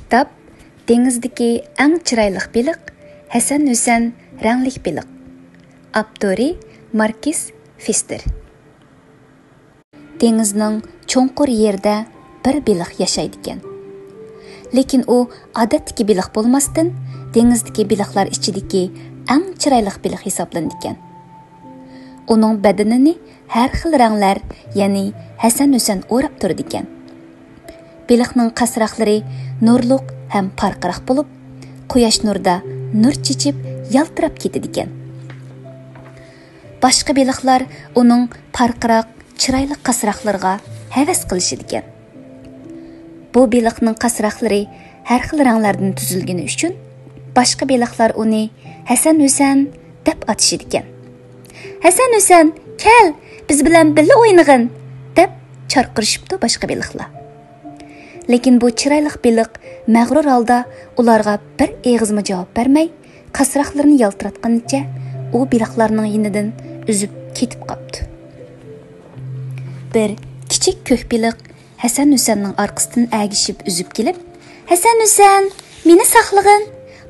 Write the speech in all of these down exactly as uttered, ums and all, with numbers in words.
كىتاب دېڭىزدىكى ئەڭ چىرايلىق بېلىق، ھەسەن ھۈسەن رەڭلىك بېلىق. ئاپتورى ماركىس فىستېر. دېڭىزنىڭ چوڭقۇر يېرىدە بىر بېلىق ياشايدىكەن. لېكىن ئۇ ئادەتتىكى بېلىق بولماستىن، دېڭىزدىكى بېلىقلار ئىچىدىكى ئەڭ چىرايلىق بېلىق ھېسابلىنىدىكەن. ئۇنىڭ بەدىنىنى ھەر خىل رەڭلەر، يەنى ھەسەن ھۈسەن ئوراپ تۇرىدىكەن. بېلىقنىڭ قاسراقلىرى نۇرلۇق ھەم پارقىراق بولۇپ، قۇياش نۇرىدا نۇر چېچىپ، يالتىراپ كېتىدىكەن. باشقا بېلىقلار ئۇنىڭ پارقىراق، چىرايلىق قاسراقلىرىغا ھەۋەس قىلىشىدىكەن. بۇ بېلىقنىڭ قاسراقلىرى ھەر خىل رەڭلەردىن تۈزۈلگىنى ئۈچۈن، باشقا بېلىقلار ئۇنى ھەسەن ھۈسەن دەپ ئاتىشىدىكەن. «ھەسەن ھۈسەن، كەل، بىز بىلەن بىللە ئوينىغىن!» دەپ چارقىرىشىپتۇ باشقا بېلىقلار. لېكىن بۇ چىرايلىق بېلىق مەغرۇر ھالدا ئۇلارغا بىر ئېغىزمۇ جاۋاب بەرمەي، قاسراقلىرىنى يالتىراتقىنىچە ئۇ بېلىقلارنىڭ يېنىدىن ئۈزۈپ كېتىپ قاپتۇ. بىر كىچىك كۆك بېلىق ھەسەن ھۈسەننىڭ ئارقىسىدىن ئەگىشىپ ئۈزۈپ كېلىپ، «ھەسەن ھۈسەن، مېنى ساقلىغىن!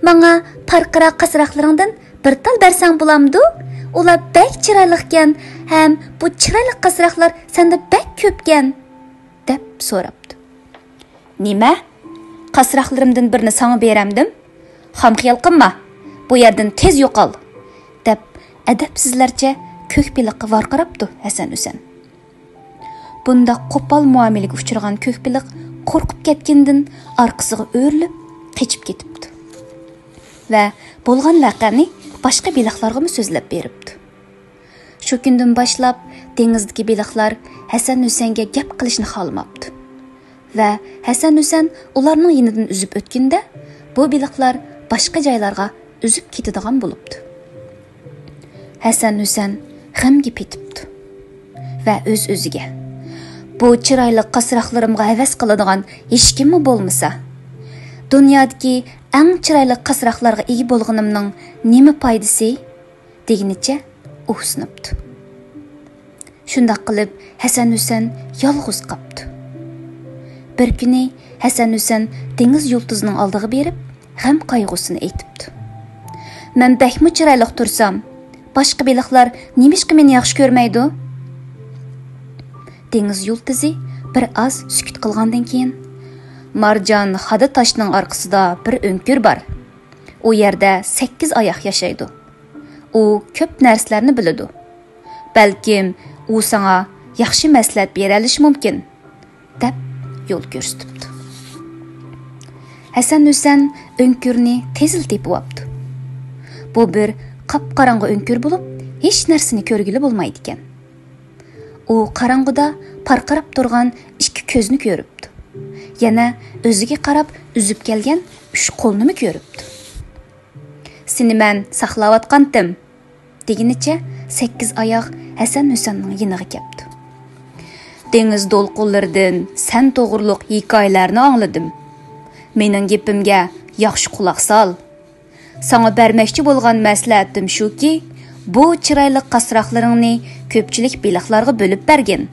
ماڭا پارقىراق قاسراقلىرىڭدىن بىر تال بەرسەڭ بولامدۇ؟ ئۇلار بەك چىرايلىقكەن ھەم بۇ چىرايلىق قاسراقلار سەندە بەك كۆپكەن!» دەپ سوراپتۇ. «نېمە؟ قاسراقلىرىمدىن بىرنى ساڭا بېرەمدىم؟ خام خىيال قىلما، بۇ يەردىن تېز يوقال!» دەپ ئەدەپسىزلەرچە كۆك بېلىققا ۋارقىراپتۇ ھەسەن ھۈسەن. بۇنداق قوپال مۇئامىلىگە ئۇچرىغان كۆك بېلىق قورقۇپ كەتكىنىدىن ئارقىسىغا ئۆرۈلۈپ قېچىپ كېتىپتۇ ۋە بولغان ۋەقەنى باشقا بېلىقلارغىمۇ سۆزلەپ بېرىپتۇ. شۇ كۈندىن باشلاپ دېڭىزدىكى بېلىقلار ھەسەن ھۈسەنگە گەپ قىلىشنى خالىماپتۇ ۋە ھەسەن ھۈسەن ئۇلارنىڭ يېنىدىن ئۈزۈپ ئۆتكىنىدە، بۇ بېلىقلار باشقا جايلارغا ئۈزۈپ كېتىدىغان بولۇپتۇ. ھەسەن ھۈسەن غەمگە پېتىپتۇ ۋە ئۆز-ئۆزىگە، «بۇ چىرايلىق قاسراقلىرىمغا ھەۋەس قىلىدىغان ھېچكىممۇ بولمىسا، دۇنيادىكى ئەڭ چىرايلىق قاسراقلارغا ئىگە بولغىنىمنىڭ نېمە پايدىسى؟» دېگىنىچە ئۇھسىنىپتۇ. شۇنداق قىلىپ، ھەسەن ھۈسەن يالغۇز قاپتۇ. بىر كۈنى ھەسەن ھۈسەن دېڭىز يۇلتۇزىنىڭ ئالدىغا بېرىپ، غەم-قايغۇسىنى ئېيتىپتۇ. «مەن بەكمۇ چىرايلىق تۇرسام، باشقا بېلىقلار نېمىشقا مېنى ياخشى كۆرمەيدۇ؟» دېڭىز يۇلتۇزى بىر ئاز سۈكۈت قىلغاندىن كېيىن، «مارجان خادا تاشنىڭ ئارقىسىدا بىر ئۆڭكۈر بار. ئۇ يەردە سەككىز ئاياق ياشايدۇ. ئۇ كۆپ نەرسىلەرنى بىلىدۇ. بەلكىم ئۇ ساڭا ياخشى مەسلىھەت بېرەلىشى مۇمكىن» دەپ يول كۆرسىتىپتۇ. ھەسەن ھۈسەن ئۆڭكۈرنى تېزلا تېپىۋاپتۇ. بۇ بىر قاپقاراڭغۇ ئۆڭكۈر بولۇپ، ھېچ نەرسىنى كۆرگىلى بولمايدىكەن. ئۇ قاراڭغۇدا پارقىراپ تۇرغان ئىككى كۆزنى كۆرۈپتۇ. يەنە ئۆزىگە قاراپ ئۈزۈپ كەلگەن ئۈچ قولنىمۇ كۆرۈپتۇ. «سېنى مەن ساقلاۋاتقانتىم» دېگىنىچە سەككىز ئاياق ھەسەن ھۈسەننىڭ يېنىغا كەپتۇ. «دېڭىز دولقۇنلىرىدىن سەن توغرۇلۇق ھېكايىلەرنى ئاڭلىدىم. مېنىڭ گېپىمگە ياخشى قۇلاق سال. ساڭا بەرمەكچى بولغان مەسلىھەتىم شۇكى، بۇ چىرايلىق قاسراقلىرىڭنى كۆپچىلىك بېلىقلارغا بۆلۈپ بەرگىن.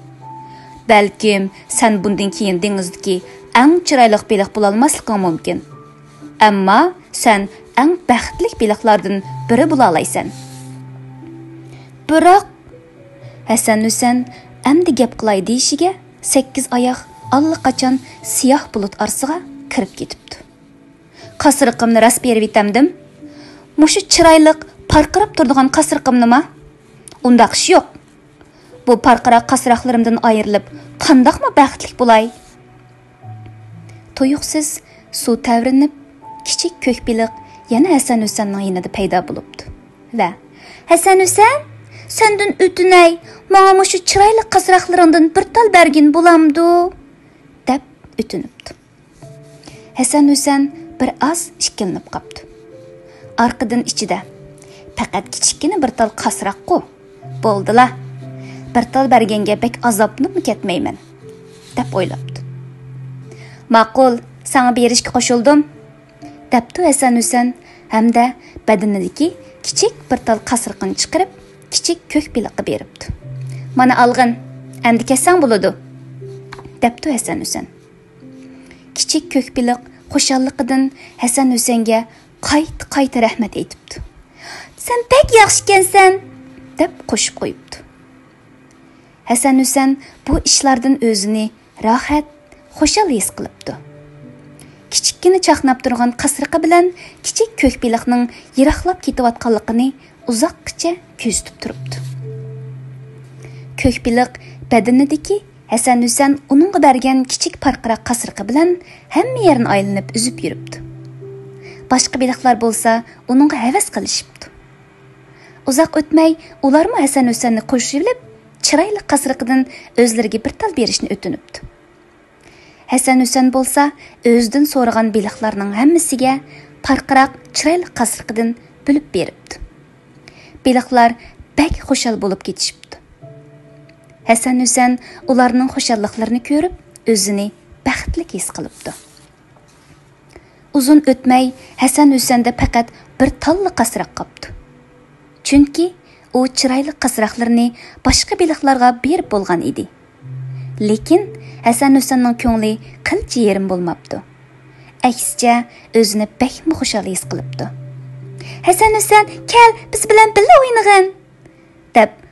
بەلكىم سەن بۇندىن كېيىن دېڭىزدىكى ئەڭ چىرايلىق بېلىق بولالماسلىقىڭ مۇمكىن. ئەمما سەن ئەڭ بەختلىك بېلىقلاردىن بىرى بولالايسەن.» بىراق، ھەسەن ھۈسەن ئەمدى گەپ قىلاي دېيىشىگە، سەككىز ئاياق ئاللىقاچان سىياھ بۇلۇت ئارىسىغا كىرىپ كېتىپتۇ. «قاسرىقىمنى راست بېرىۋېتەمدىم؟ مۇشۇ چىرايلىق، پارقىراپ تۇرىدىغان قاسرىقىمنىما؟ ئۇنداق ئىش يوق. بۇ پارقىراق قاسراقلىرىمدىن ئايرىلىپ، قانداقمۇ بەختلىك بولاي؟» تۇيۇقسىز سۇ تەۋرىنىپ، كىچىك كۆك بېلىق يەنە ھەسەن ھۈسەننىڭ يېنىدا پەيدا بولۇپتۇ ۋە، «ھەسەن ھۈسەن، سەندىن ئۆتۈنەي، ماڭا مۇشۇ چىرايلىق قاسراقلىرىڭدىن بىر تال بەرگىن بولامدۇ؟» دەپ ئۆتۈنۈپتۇ. ھەسەن ھۈسەن بىر ئاز ئىككىلىنىپ قاپتۇ. ئارقىدىن ئىچىدە، «پەقەت كىچىككىنە بىر تال قاسراققۇ. بولدىلا، بىر تال بەرگەنگە بەك ئازابلىنىپمۇ كەتمەيمەن» دەپ ئويلاپتۇ. «ماقۇل، ساڭا بېرىشكە قوشۇلدۇم» دەپتۇ ھەسەن ھۈسەن ھەمدە بەدىنىدىكى كىچىك بىر تال قاسرىقىنى چىقىرىپ، كىچىك كۆك بېلىققا بېرىپتۇ. «مانا ئالغىن، ئەمدى كەتسەڭ بولىدۇ» دەپتۇ ھەسەن ھۈسەن. كىچىك كۆك بېلىق خۇشاللىقىدىن ھەسەن ھۈسەنگە قايتا-قايتا رەھمەت ئېيتىپتۇ. «سەن بەك ياخشىكەنسەن!» دەپ قوشۇپ قويۇپتۇ. ھەسەن ھۈسەن بۇ ئىشلاردىن ئۆزىنى راھەت، خۇشال ھېس قىلىپتۇ. كىچىككىنە چاقناپ تۇرغان قاسرىقى بىلەن كىچىك كۆك بېلىقنىڭ يىراقلاپ كېتىۋاتقانلىقىنى ئۇزاققىچە كۆزىتىپ تۇرۇپتۇ. كۆك بېلىق بەدىنىدىكى ھەسەن ھۈسەن ئۇنىڭغا بەرگەن كىچىك پارقىراق قاسرىقى بىلەن ھەممە يەرنى ئايلىنىپ ئۈزۈپ يۈرۈپتۇ. باشقا بېلىقلار بولسا ئۇنىڭغا ھەۋەس قىلىشىپتۇ. ئۇزاق ئۆتمەي ئۇلارمۇ ھەسەن ھۈسەننى قورشىۋېلىپ، چىرايلىق قاسرىقىدىن ئۆزلىرىگە بىر تال بېرىشنى ئۆتۈنۈپتۇ. ھەسەن ھۈسەن بولسا ئۆزىدىن سورىغان بېلىقلارنىڭ ھەممىسىگە پارقىراق چىرايلىق قاسرىقىدىن بۆلۈپ بېرىپتۇ. بېلىقلار بەك خۇشال بولۇپ كېتىشىپتۇ. ھەسەن ھۈسەن ئۇلارنىڭ خۇشاللىقلىرىنى كۆرۈپ، ئۆزىنى بەختلىك ھېس قىلىپتۇ. ئۇزۇن ئۆتمەي ھەسەن ھۈسەندە پەقەت بىر تاللا قاسراق قاپتۇ. چۈنكى ئۇ چىرايلىق قاسراقلىرىنى باشقا بېلىقلارغا بېرىپ بولغان ئىدى. لېكىن ھەسەن ھۈسەننىڭ كۆڭلى قىلچە يېرىم بولماپتۇ. ئەكسىچە، ئۆزىنى بەكمۇ خۇشال ھېس قىلىپتۇ. «ھەسەن ھۈسەن، كەل، بىز بىلەن بىللە ئوينىغىن!» دەپ